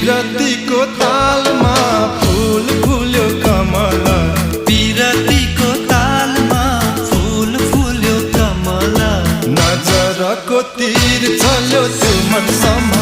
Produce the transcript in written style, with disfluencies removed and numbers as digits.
पिरतीको तालमा फूल फुल्यो कमला, पिरतीको तालमा फूल फुल्यो कमला। नजरको तीर चल्यो त्यो मनसम्म